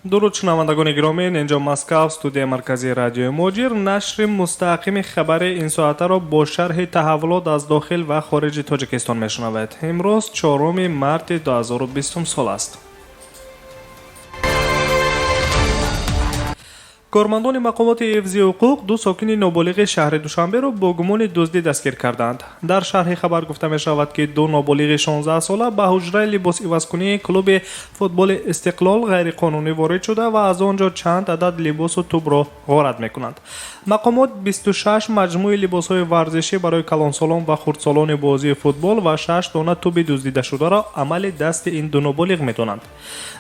Дуруд, шунавандагони гиромӣ, инҷо Москав, студияи марказии радиои Муҳоҷир. Нашри мустақими хабари ин соатаро бо шарҳи таҳаввулот аз дохил ва хориҷи Тоҷикистон мешунавед. Имрӯз 4 марти 2020 сол аст. Кормандони мақомоти ҳифзи ҳуқуқ ду сокини ноболиғи шаҳри Душанберо бо гумони дуздӣ дастгир карданд. Дар шарҳи хабар гуфта мешавад, ки ду ноболиғи 16сола ба ҳуҷраи либосивазкунии клуби футболи Истиқлол ғайриқонунӣ ворид шуда ва аз он ҷо чанд адад либосу тӯбро ғорат мекунанд. Мақомот 26 маҷмӯи либосҳои варзишӣ барои калонсолон ва хурдсолони бозии футбол ва 6 дона тӯби дуздидашударо амали дасти ин ду ноболиғ медонанд.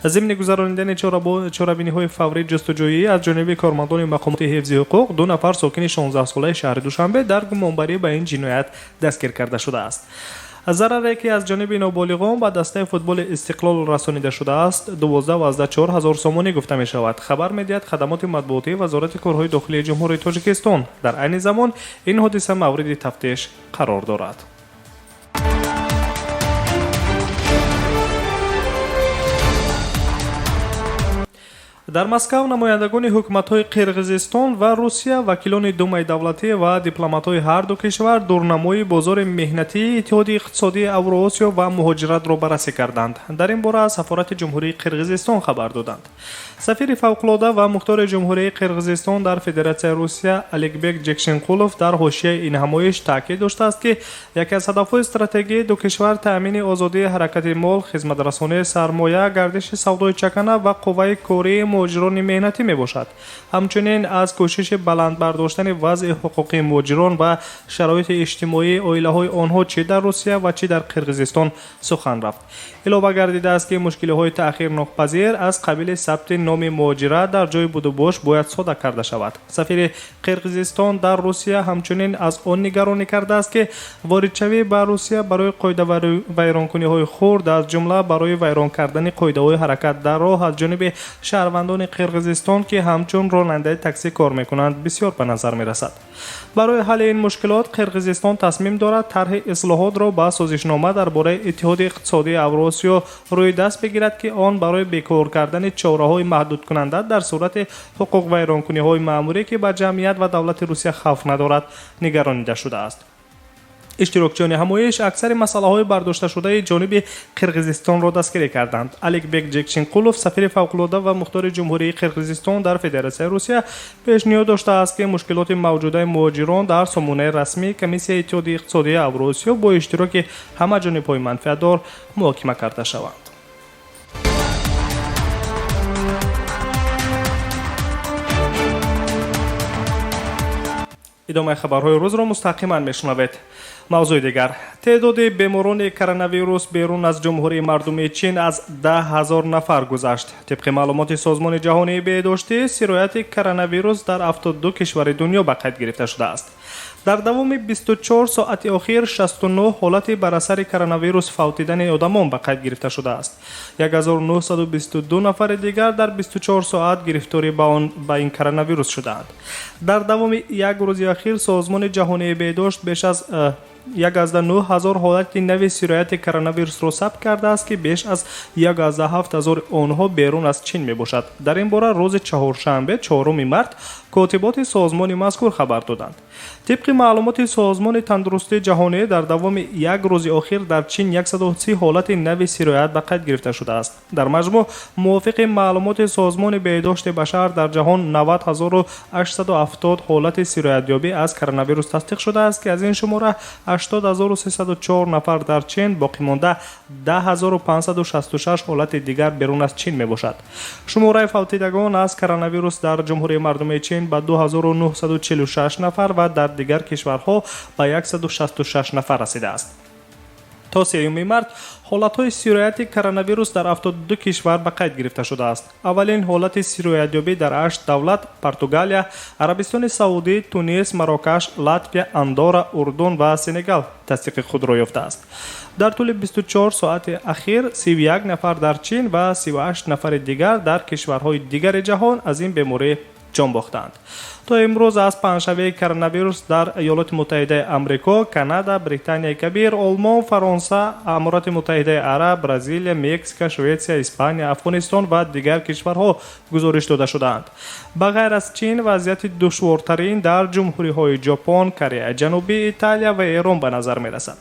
Зимни гузаронидани чорабиниҳои фаврии ҷустуҷӯӣ аз ҷониби кормандони мақомоти ҳифзи ҳуқуқ ду нафар сокини 16-солаи шаҳри Душанбе дар гумонбарӣ ба ин ҷиноят дастгир карда шудааст. Зараре, ки аз ҷониби ноболиғон ба дастаи футболи Истиқлол расонида шудааст, 12,4 ҳазор сомонӣ гуфта мешавад, хабар медиҳад хадамоти матбуотии Вазорати корҳои дохилии Ҷумҳурии Тоҷикистон. Дар айни замон ин ҳодиса мавриди тафтиш қарор дорад. Дар Москав намояндагони ҳукуматҳои Қирғизистон ва Русия, вакилони Думаи давлатӣ ва дипломатҳои ҳар ду кишвар дурнамои бозори меҳнатии Иттиҳоди иқтисодии Авроосиё ва муҳоҷиратро баррасӣ карданд. Дар ин бора аз сафорати Ҷумҳурии Қирғизистон хабар доданд. Сафири фавқулода ва мухтори Ҷумҳурии Қирғизистон дар Федератсияи Русия Аликбек Ҷекшинқулов дар ҳошияи ин ҳамоиш таъкид доштааст, ки яке аз ҳадафҳои стратегии ду кишвар таъмини озодии ҳаракати мол, хизматрасонии сармоя, гардиши савдои чакана ва қувваи кории муҳоҷирони меҳнатӣ мебошад. Ҳамчунин аз кӯшиши баланд бардоштани вазъи ҳуқуқии муҳоҷирон ва шароити иҷтимоии оилаҳои онҳо чӣ дар Русия ва чӣ дар Қирғизистон сухан рафт. Илова гардидааст, ки мушкилиҳои таъхирнопазир аз қабили сабти номи муҳоҷират дар ҷои будубош бояд сода карда шавад. Сафири Қирғизистон дар Русия ҳамчунин аз он нигаронӣ кардааст, ки воридшавӣ ба Русия барои қоидавайронкуниҳои хурд, аз ҷумла барои вайрон кардани қоидаҳои ҳаракат дар роҳ аз ҷониби шаҳрвандони Қирғизистон, ки ҳамчун ронандаи таксӣ кор мекунанд, бисёр ба назар мерасад. Барои ҳалли ин мушкилот Қирғизистон тасмим дорад тарҳи ислоҳотро ба созишнома дар бораи Иттиҳоди иқтисодии Авросиё рӯи даст бигирад, ки он барои бекор кардани чораҳои маҳдудкунанда дар сурати ҳуқуқвайронкуниҳои маъмурӣ, ки ба ҷамъият ва давлати Русия хавф надорад, нигаронида шудааст. Иштирокчиёни ҳамоиш аксари масъалаҳои бардошташудаи ҷониби Қирғизистонро дастгирӣ карданд. Аликбек Ҷекшинқулов, сафири фавқулода ва мухтори Ҷумҳурии Қирғизистон дар Федератсияи Русия, пешниҳод доштааст, ки мушкилоти мавҷудаи муҳоҷирон дар сомонаи расмии Комиссияи Иттиҳоди иқтисодии Авросиё бо иштироки ҳама ҷонибҳои манфиатдор муҳокима карда шаванд. Идомаи хабарҳои рӯзро мустақиман мешунавед. Мавзӯи дигар. Теъдоди беморони коронавирус берун аз Ҷумҳурии Мардумии Чин аз 10 000 нафар гузашт. Тибқи маълумоти Созмони ҷаҳонии беҳдоштӣ, сирояти коронавирус дар 72 кишвари дунё ба қайд гирифта шудааст. Дар давоми 24 соати охир 69 ҳолати бар асари коронавирус фавтидани одамон ба қайд гирифта шудааст. 1922 нафари дигар дар 24 соат гирифторӣ ба ин коронавирус шудаанд. Дар давоми як рӯзи ахир Созмони ҷаҳонии беҳдошт беш аз 1,9 ҳазор ҳолати нави сирояти коронавирусро сабт кардааст, ки беш аз 1,7 ҳазори онҳо берун аз Чин мебошад. Дар ин бора рӯзи чаҳоршанбе, 4 март, котиботи созмони мазкур хабар доданд. Тибқи маълумоти Созмони тандурустии ҷаҳонӣ, дар давоми як рӯзи охир дар Чин 130 ҳолати нави сироят ба қайд гирифта шудааст. Дар маҷмӯъ, мувофиқи маълумоти Созмони беҳдошти башар, дар ҷаҳон 90 870 ҳолати сироятёбӣ аз коронавирус тасдиқ шудааст, ки аз ин шумора 80 304 нафар дар Чин, боқимонда 10 566 ҳолати дигар берун аз Чин мебошад. Шумораи фавтидагон аз коронавирус дар Ҷумҳурии Мардумии Чин ба 2946 нафар ва дар дигар кишварҳо ба 166 нафар расидааст. То 3 март ҳолатҳои сирояти коронавирус дар 72 кишвар ба қайд гирифта шудааст. Аввалин ҳолати сироятёбӣ дар ҳашт давлат: Португалия, Арабистони Саудӣ, Тунис, Марокаш, Латвия, Андора, Урдун ва Сенегал тасдиқи худро ёфтааст. Дар тӯли 24 соати ахир 31 нафар дар Чин ва 38 нафари дигар дар кишварҳои дигари ҷаҳон аз ин беморӣ ҷон бохтаанд. То имрӯз аз паҳншавии коронавирус дар Иёлоти Муттаҳидаи Амрико, Канада, Британияи Кабир, Олмон, Фаронса, Аморати Муттаҳидаи Араб, Бразилия, Мексика, Шветсия, Испания, Афғонистон ва дигар кишварҳо гузориш дода шудаанд. Ба ғайр аз Чин, вазъияти душвортарин дар ҷумҳуриҳои Ҷопон, Кореяи Ҷанубӣ, Италия ва Эрон ба назар мерасад.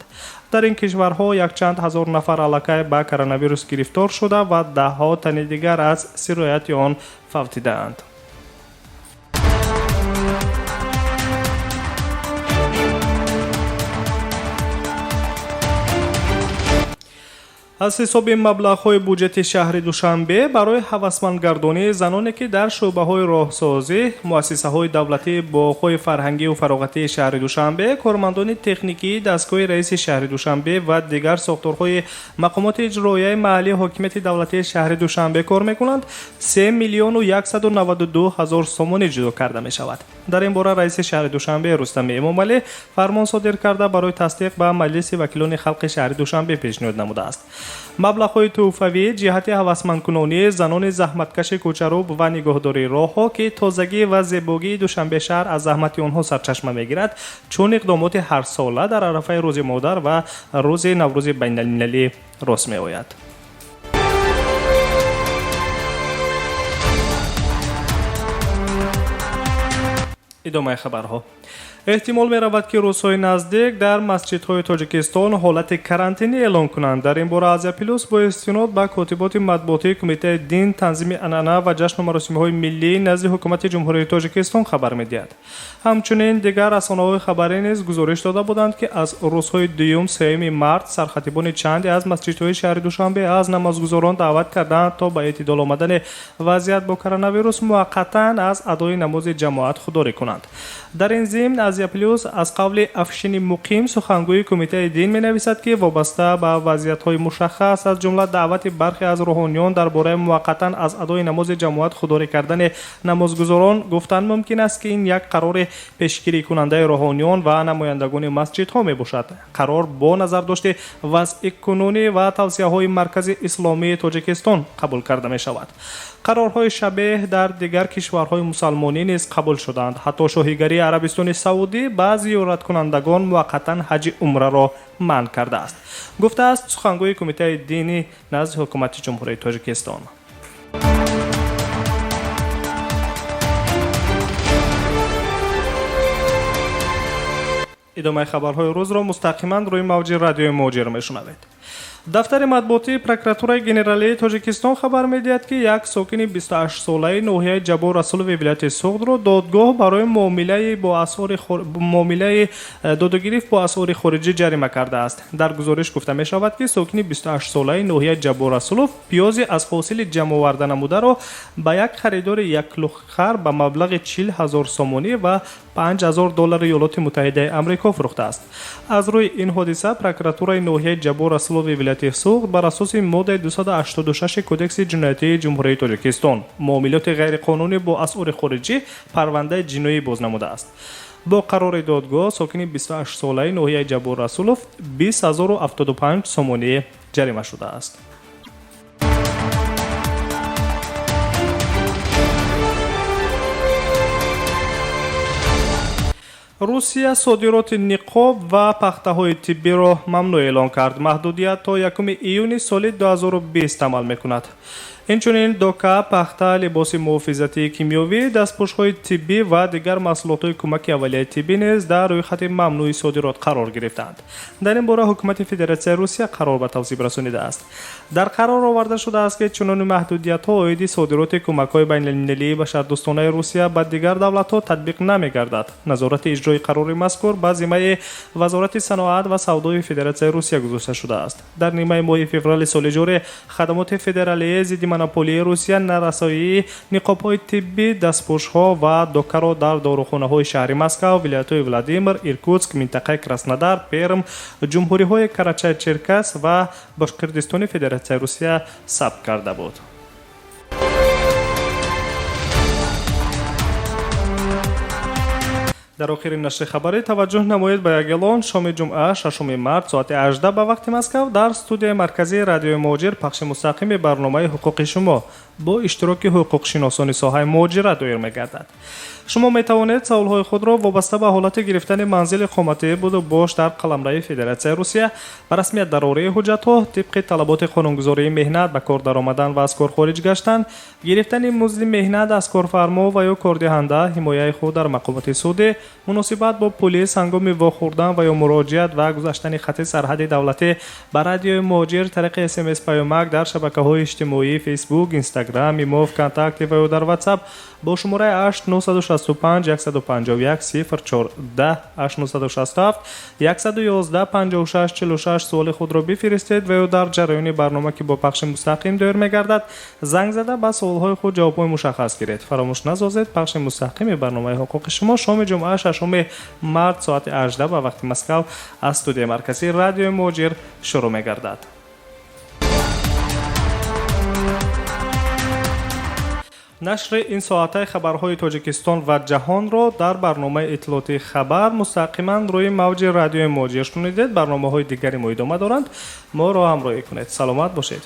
Дар ин кишварҳо якчанд ҳазор нафар аллакай ба коронавирус гирифтор шуда ва даҳҳо тани дигар аз сирояти он фавтидаанд. Аз ҳисоби маблағҳои буҷети шаҳри Душанбе барои ҳавасмандгардонии заноне, ки дар шӯъбаҳои роҳсозӣ, муассисаҳои давлатӣ, боғҳои фарҳангию фароғатии шаҳри Душанбе, кормандони техникии дастгоҳи раиси шаҳри Душанбе ва дигар сохторҳои мақомоти иҷроияи маҳаллии ҳокимияти давлатии шаҳри Душанбе кор мекунанд, 3 миллиону 192 ҳазор сомонӣ ҷудо карда мешавад. Дар ин бора раиси шаҳри Душанбе Рустами Эмомалӣ фармон содир карда, барои тасдиқ ба Маҷлиси вакилони халқи шаҳри Душанбе пешниҳод намудааст. Маблағҳои тӯҳфавӣ ҷиҳати ҳавасмандкунонии занони заҳматкаши кӯчаруб ва нигоҳдории роҳҳо, ки тозагӣ ва зебогии Душанбе шаҳр аз заҳмати онҳо сарчашма мегирад, чун иқдомоти ҳарсола дар арафаи Рӯзи модар ва рӯзи Наврӯзи байналмилалӣ рост меояд. Идомаи хабарҳо. Эҳтимол меравад, ки рӯзҳои наздик дар масҷидҳои Тоҷикистон ҳолати карантинӣ эълон кунанд. Дар ин бора Азия Плюс бо истинод ба котиботи матбуотии Кумитаи дин, танзими анъана ва ҷашну маросимҳои миллӣ назди Ҳукумати Ҷумҳурии Тоҷикистон хабар медиҳад. Ҳамчунин дигар расонаҳои хабарӣ низ гузориш дода буданд, ки аз рӯзҳои дуюм, сеюми март сархатибони чанде аз масҷидҳои шаҳри Душанбе аз намозгузорон даъват карданд, то ба эътидол омадани вазъият бо коронавирус муваққатан аз адои намози ҷамоат худдорӣ кунанд. Дар ин зимн Азия Плюс аз қавли Афшини Муқим, сухангӯи Кумитаи дин, менависад, ки вобаста ба вазъиятҳои мушаххас, аз ҷумла даъвати бархе аз рӯҳониён дар бораи муваққатан аз адои намози ҷамоат худдорӣ кардани намозгузорон, гуфтан мумкин аст, ки ин як қарори пешгирикунандаи рӯҳониён ва намояндагони масҷидҳо мебошад. Қарор бо назардошти вазъи кунунӣ ва тавсияҳои Маркази Исломии Тоҷикистон қабул карда мешавад. Қарорҳои шабеҳ дар дигар кишварҳои мусалмонӣ низ қабул шуданд. Ҳатто Шоҳигарии Арабистони Саудӣ ба зиёраткунандагон муваққатан ҳаҷи умраро манъ кардааст, гуфтааст сухангӯи Кумитаи динӣ назди Ҳукумати Ҷумҳурии Тоҷикистон. Идомаи хабарҳои рӯзро мустақиман рӯи мавҷи радиои Муҳоҷир мешунавед. Дафтари матбуотии Прокуратураи Генералии Тоҷикистон хабар медиҳад, ки як сокини 28-солаи ноҳияи Ҷаббор Расулови вилояти Суғдро додгоҳ барои муомилаи бо муомилаи додугирифт бо асъори хориҷӣ ҷарима кардааст. Дар гузориш гуфта мешавад, ки сокини 28-солаи ноҳияи Ҷаббор Расулов пиёзи аз ҳосили ҷамъоварда намударо ба як харидори яклуххар ба маблағи 40 ҳазор сомонӣ ва 5 ҳазор доллари Иёлоти Муттаҳидаи Амрико фурӯхтааст. Аз рӯи ин ҳодиса прокуратураи ноҳияи Ҷаббор Расулови вилояти Суғд бар асоси моддаи 286 Кодекси ҷиноятии Ҷумҳурии Тоҷикистон, муомилоти ғайриқонунӣ бо асъори хориҷӣ, парвандаи ҷиноӣ боз намудааст. Бо қарори додгоҳ сокини 28-солаи ноҳияи Ҷаббор Расулов 20 075 сомонӣ ҷарима шудааст. Русия содироти ниқоб ва пахтаҳои тиббиро мамнӯъ эълон кард. Маҳдудият то 1 июни соли 2020 амал мекунад. Инчунин дока, пахта, либоси муҳофизатии кимиёвӣ, дастпӯшҳои тиббӣ ва дигар маҳсулотҳои кӯмаки аввалияи тиббӣ низ дар рӯйхати мамнӯи содирот қарор гирифтаанд. Дар ин бора Ҳукумати Федератсияи Русия қарор ба тавсиб расонидааст. Дар қарор оварда шудааст, ки чунин маҳдудиятҳо оиди содироти кӯмакҳои байналмилалии башардӯстонаи Русия ба дигар давлатҳо татбиқ намегардад. Назорати иҷрои қарори мазкур ба зиммаи Вазорати саноат ва савдои Федератсияи Русия гузошта шудааст. Дар нимаи моҳи феврали соли ҷорӣ хадамоти федералии зидди монополияи Русия нарасоии ниқобҳои тиббӣ, дастпӯшҳо ва докаро дар дорухонаҳои шаҳри Москав, вилоятҳои Владимир, Иркутск, минтақаи Краснодар, Перм, ҷумҳуриҳои Карачай Черкас ва Бошқирдистони Федератсияи Русия сабт карда буд. Дар охири нашри хабарӣ таваҷҷӯҳ намоед ба як эълон. Шоми ҷумъа, 6 март, соати 18 ба вақти Москав дар студияи марказии Радиои Муҳоҷир пахши мустақими барномаи «Ҳуқуқи шумо» бо иштироки ҳуқуқшиносони соҳаи муҳоҷират доир мегардад. Шумо метавонед саволҳои худро вобаста ба ҳолати гирифтани манзили иқоматӣ, буду бош дар қаламрави Федератсияи Русия, ба расмият дарории ҳуҷҷатҳо тибқи талаботи қонунгузории меҳнат, ба кор даромадан ва аз кор хориҷ гаштан, гирифтани музди меҳнат аз корфармо ва ё кордиҳанда, ҳимояи худ дар мақомоти судӣ, муносибат бо пулис ҳангоми вохӯрдан ва ё муроҷиат ва гузаштани хати сарҳади давлатӣ ба Радиои Муҳоҷир тариқи СМС, паёмак дар шабакаҳои иҷтимоӣ Фейсбук, Инстаграм, Имо, Вконтакте ва ё дар Ватсап бо шумораи 8 965 151 04 10, 8 967 111 56 46 суоли худро бифиристед ва ё дар ҷараёни барнома, ки бо пахши мустақим доир мегардад, занг зада, ба суолҳои худ ҷавобҳои мушаххас гиред. Фаромӯш насозед, пахши мустақими барномаи «Ҳуқуқи шумо» шоми ҷумъа, 6 март, соати 18 ба вақти Москав аз студияи марказии Радиои Муҳоҷир шурӯъ мегардад. Нашри ин соатаи хабарҳои Тоҷикистон ва ҷаҳонро дар барномаи иттилоотии «Хабар» мустақиман рӯи мавҷи Радиои Муҳоҷир шунидед. Барномаҳои дигари мо идома доранд, моро ҳамроҳӣ кунед. Саломат бошед.